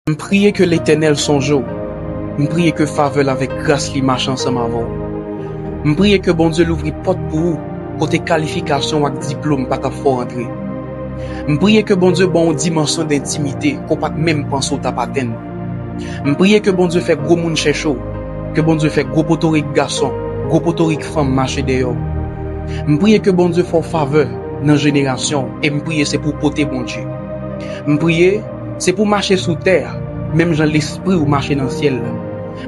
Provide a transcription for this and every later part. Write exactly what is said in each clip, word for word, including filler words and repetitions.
M priye ke Letènèl sonje w. M priye ke favè l avèk gras li mache ansanm avè w. M priye ke Bondye louvri pòt pou ou kote kalifikasyon w ak diplòm pa t ap fè w antre. M priye ke Bondye ban w dimansyon dentimite ke w pa t menm panse w t ap atenn. M priye ke Bondye fè gwo moun chèche w, ke Bondye fè gwo potorik gason, gwo potorik fanm mache dèyè w. M priye ke Bondye fè w favè nan jenerasyon w, e m priye se pou w pote Bondye. M priye se pou w mache sou tè a, menm jan lespri w mache nan syèl la.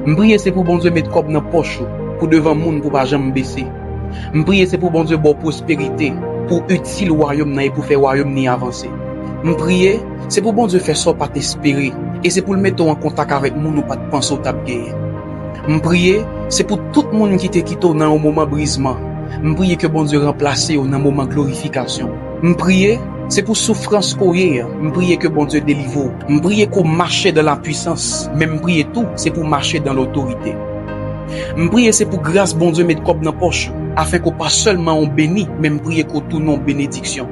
M priye se pou Bondye met kòb nan pòch ou, pou devan moun pou w pa janm bese. M priye se pou Bondye ba w pwosperite, pou w itil wayòm nan e pou fè wayòm ni avanse. M priye se pou Bondye fè sa w pa t espere, e se pou l mete w an kontak avèk moun ou pa t panse w t ap genyen. M priye se pou tout moun ki te kite w nan yon moman brizman. M priye ke Bondye ranplase yo nan moman glorifikasyon. M priye se pou soufrans ke w ye an. M priye ke Bondye delivre w. M priye ke w mache dans la puissance, men m priye tou se pou w mache dans l'autorité. M priye se pou gras Bondye met kòb nan pòch ou, afen ke w pa sèlman yon beni, men m priye ke w tounen yon benediksyon.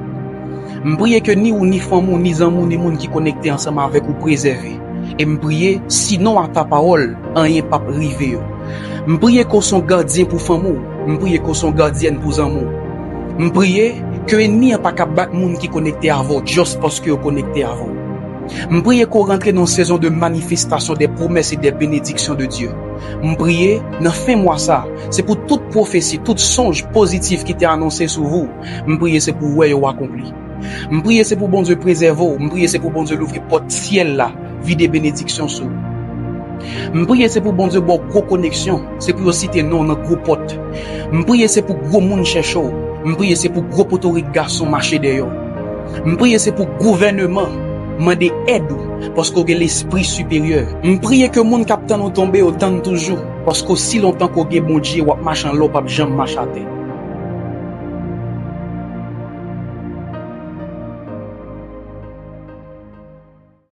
M priye ke ni ou, ni fanmi w, ni zanmi w, ni moun ki konekte ansanm avèk ou prezève. E m priye, sinon ak ta pawòl, anyen p ap rive yo. M priye ke w se yon gadyen pou fanmi w. M priye ke w se yon gadyèn pou zanmi w. M priye ke ènmi an pa ka bat moun ki konekte avè w, just paske yo konekte avè w. M priye ke w rantre nan yon sezon de manifestasyon de pwomès e de benediksyon de Dye. M priye, nan fen mwa sa, se pou tout pwofesi, tout sonj pozitif ki te anonse sou ou, m priye se pou w wè yo akonpli. M priye se pou Bondye prezève w. M priye se pou Bondye louvri pòt syèl la, vide benediksyon sou ou. M priye se pou Bondye ba w gwo koneksyon, se pou yo site non w nan gwo pòt. M priye se pou gwo moun chèche w. M priye se pou gwo potorik gason mache dèyè w. M priye se pou gouvèneman mande èd ou, paske w gen lespri siperyè. M priye ke moun k ap tann ou tonbe yo tann toujou, paske osi lontan ke w gen Bondye, w ap mache anlè, w p ap janm mache atè.